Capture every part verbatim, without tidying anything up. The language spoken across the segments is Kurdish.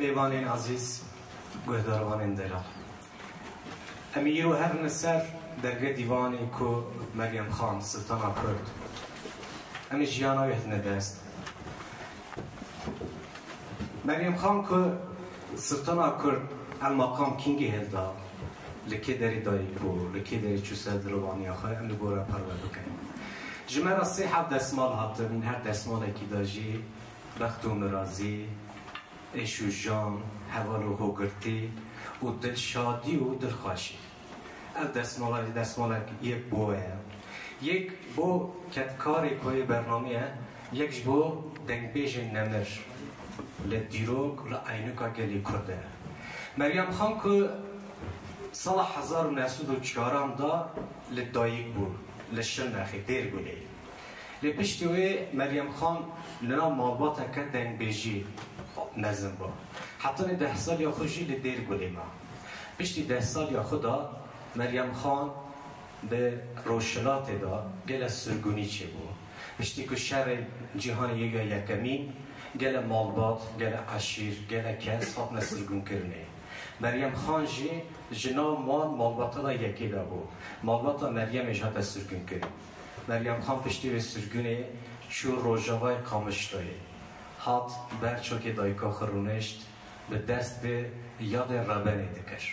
Mêvanên ezîz, guhdarvanên delal. Em ê îro herin li ser dergê dîvanê ku Meryem Xan, Siltana Kurd. Em ê jiyana wê hidine dest. Meryem Xan ku Siltana Kurd El Maqam Kingî hilda, li kê derê dayik bû, li kê derê çû ser dirovaniya xwe, em li gora parve bikin. Ji me re sê heb desmal hatin, her desmalekî de jî bext û mirazî, êş û jan, heval û hogirtî û dilşadî û dilxweşî. Ev desmala, desmalek yek bo we ye. Yek bo kedkarê ku yê bernameyê ye, yek ji bo dengbêjên nemir li dîrok, li eynûka gelê Kurd e. Meryem Xan ku sala hezar û neh sed û çaran de li dayik bû, li Şirnexê, Dêrgulê. Lê piştî wê Meryem Xan li nav malbateke dengbêjî mezin bû. Hetanî deh saliya xwe jî li Dêrgulê ma. Piştî deh saliya xwe de Meryem Xan di Rojhilatê de gelek sirgûnî çêbû. Piştî ku şerê cîhanê yê ya yekemîn, gelek malbat, gelek eşîr, gelek kes hatine sirgûnkirinê. Meryem Xan jî ji nav wan malbata de yekê de bû. Malbata Meryemê jî hate sirgûnkirin. Meryem Xan piştî vê sirgûnê çû rojavayê Qamişloyê. Hat ber çokê dayika xwe rûnişt, bi dest bi yadên rebenê dikir.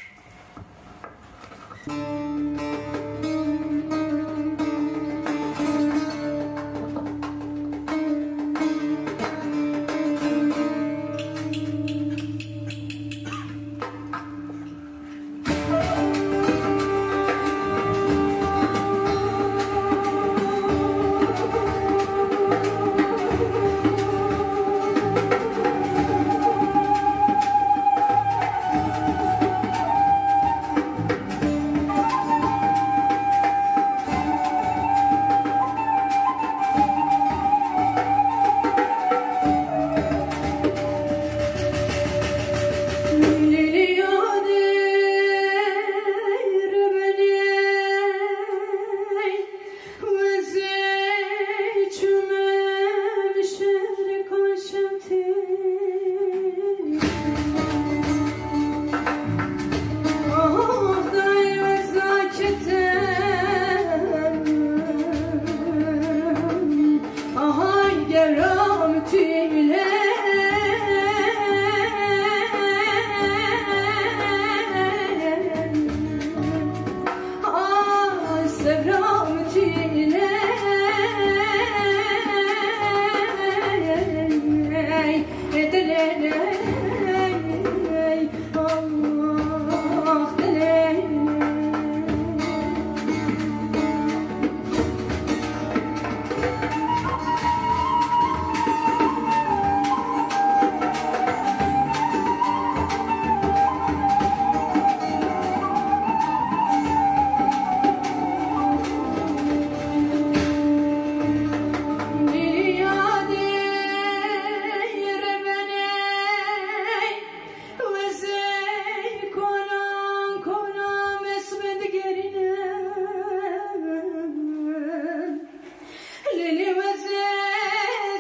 Lê lê wezê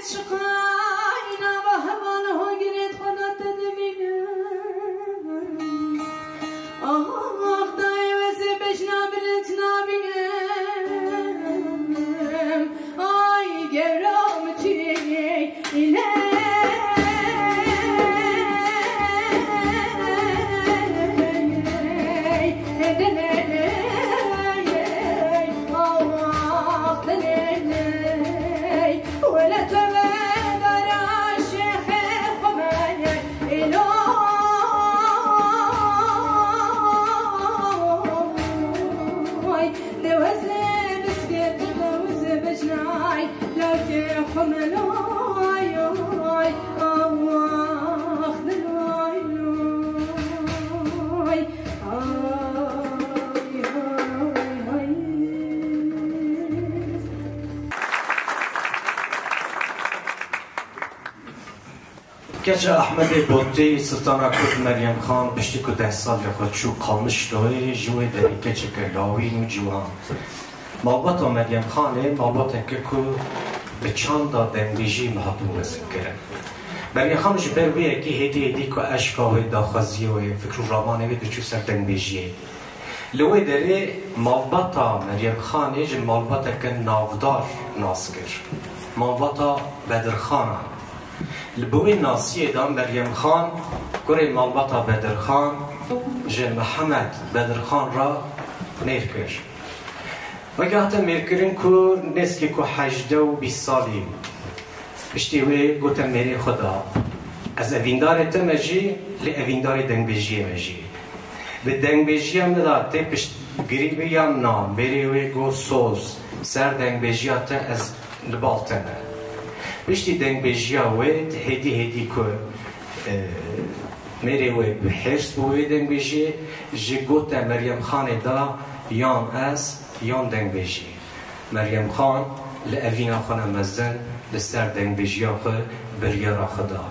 çiqayna ba heval hogirêt xwe da te dimînim. Ah, dayê wezê bejna bilind nabînim. Ay, gewra min tu yê îlê. Keça Ehmedê Botî, Siltana Kurd Meryem Xan, piştî ku deh sal ya xwe çû Qamişloyê, ji wê derê keçeke lawîn û ciwan. Malbata Meryem Xanê, malbateke ku Bi çanda dengbêjiyê me hatibû mezinkirin. Meryem Xan ji ber wê yekê hêdî hêdî ku eşqa wê, daxwaziyê wê, fikr û ramanê wê diçû ser dengbêjiyê. Li wê derê malbata Meryem Xanê ji malbateke navdar nas kir. Malbata Bedirxan a. Li bi wê nasiyê de Meryem Xan kurê malbata Bedirxan ji Mihemed Bedirxan re mêr kir. Weke hate mêrkirin ku nêzkî ku hejdeh û bîst salî piştî wê gote mêrê xwe de, ez evîndarê te me jî, lê evîndarê dengbêjiyê me jî. Bi dengbêjiya me de tê piştgirî bi yan na, mêrê wê got soz, ser dengbêjiya te ez li bal te me. Piştî dengbêjiya wê hêdî hêdî ku, e, mêrê wê bi hêrs bû wê dengbêjiyê, ji gote Meryem Xanê de yan ez, yan dengbêjî. Meryem Xan li evîna xwe ne mezin li ser dengbêjiya xwe biryara xwe da.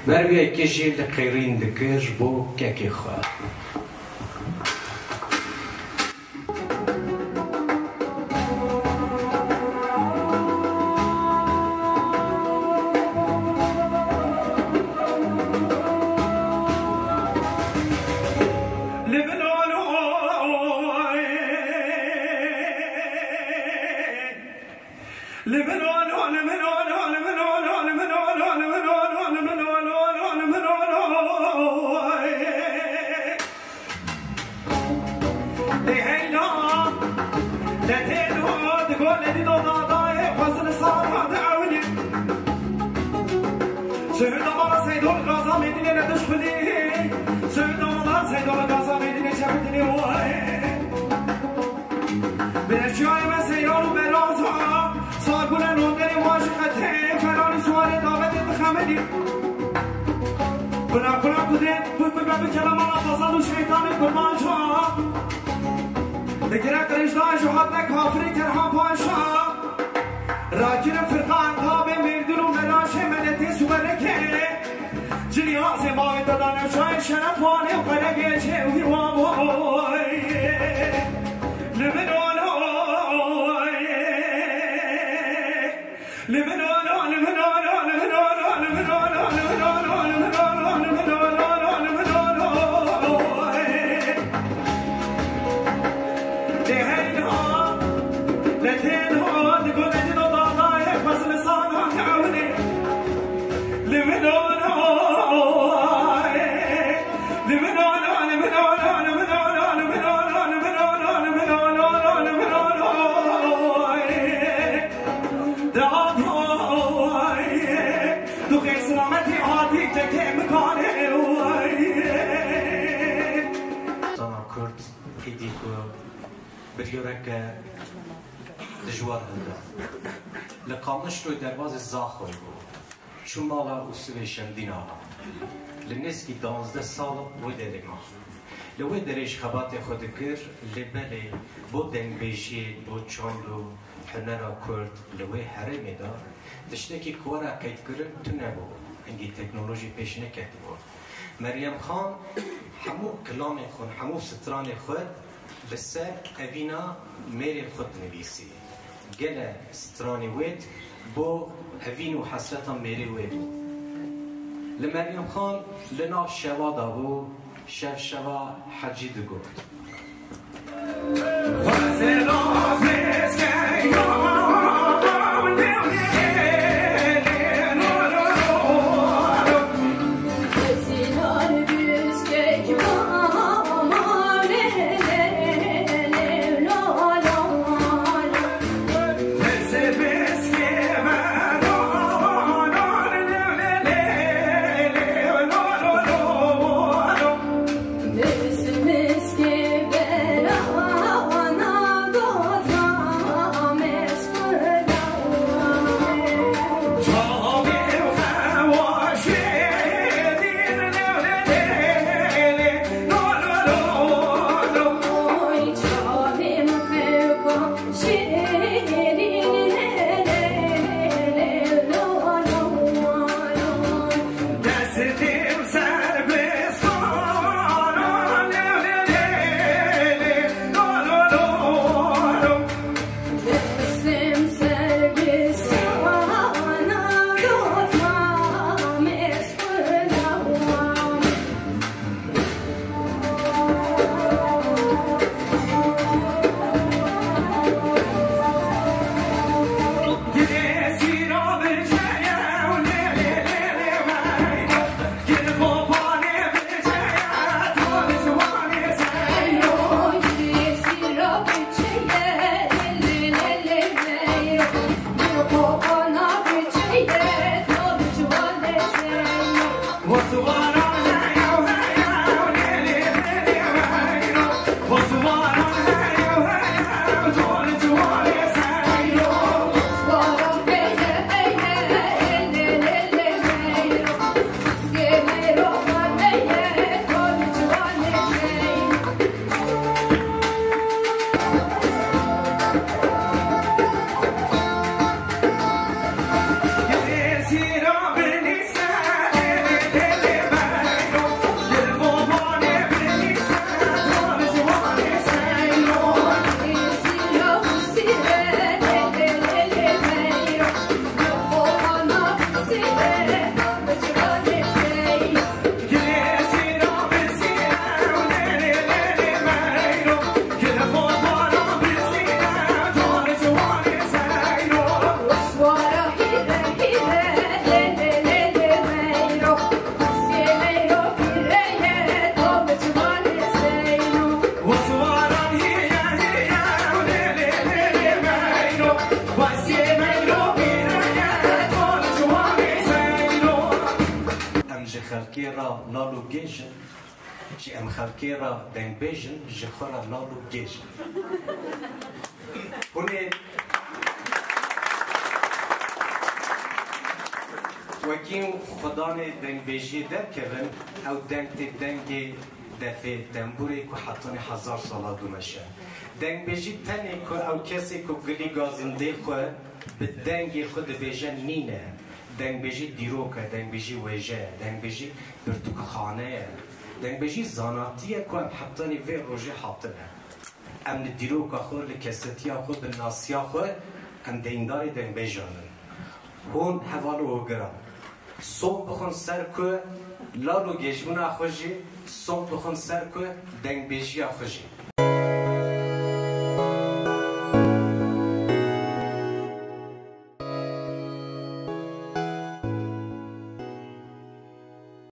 Ber wê yekê jî li qêrîn dikir bo kekê xwe. Lê heyna, lê têno, di gol edî do dadayê, xwezin sara de ewilî. Seyda mala Seydo li gaza Medînê ne dişxilî. Seyda mala Seydo li gaza Medînê çevidinê way. Bireşiyayê me seyran û beraza, sarbûne nonderê wan ji qetê, feranî suwarê davetê dixemilî. Bira kura ku dê, bi, bi, bi, bi kelama Rafazan û şeytanê kurban ca. Digire qirêjdan ji hatine kafirê Kerhan Paşa. Rakirin firqan tabê mêrdin û melaşê meletê suwereke. Cilî azê bavê te dane çayê şeref wanê û qelegê çê wî wa boy. Li min oy. Dana Kurd êdî ku biryareke dijwar hilda. Li Qamişloyê derbazê Zaxoyê bû. Çû mala Ûsivê Şemdîn Axa. Li nêzkî duwazdeh sal wê derê ma. Li wê derê jî xebatê xwe dikir, lê belê bo dengbêjiyê, bo çand û hunera Kurd li wê herêmê de tiştekî ku were qeydkirin tune bû. Hingî teknolojî pêş neketibû. Meryem Xan hemû kilamê xwe, hemû stranê xwe li ser evîna mêrê xwe dinivîsî. Gele stranê wê bo evîn û hesreta mêrê wê bû. Li Meryem Xan li nav şeva de bû, şev şeva hecî digot. Em ji xelkê re lal û gêj in, jî em xelkê re dengbêj in, ji xwe re lal û gêj in. Hûn ê wekî xudanê dengbêjiyê derkevin, ew deng tê dengê defê, tembûrê ku hetanî hezar sala dimeşe. Dengbêjî tenê ku ew kesê ku gilîga zindê xwe bi dengê xwe dibêje nîne. Dengbêjî dîrok e, dengbêjî wêje ye, dengbêjî pirtûkxane ye. Dengbêjî zanatî ye ku em hetanî vê rojê hatine. Em li dîroka xwe, li kesetiya xwe, bi nasiya xwe em deyndarê dengbêjan in. Hûn heval û ogiran, song bixwin ser ku lal û gêjbûna xwe jî, song bixwin ser ku dengbêjiya xwe jî.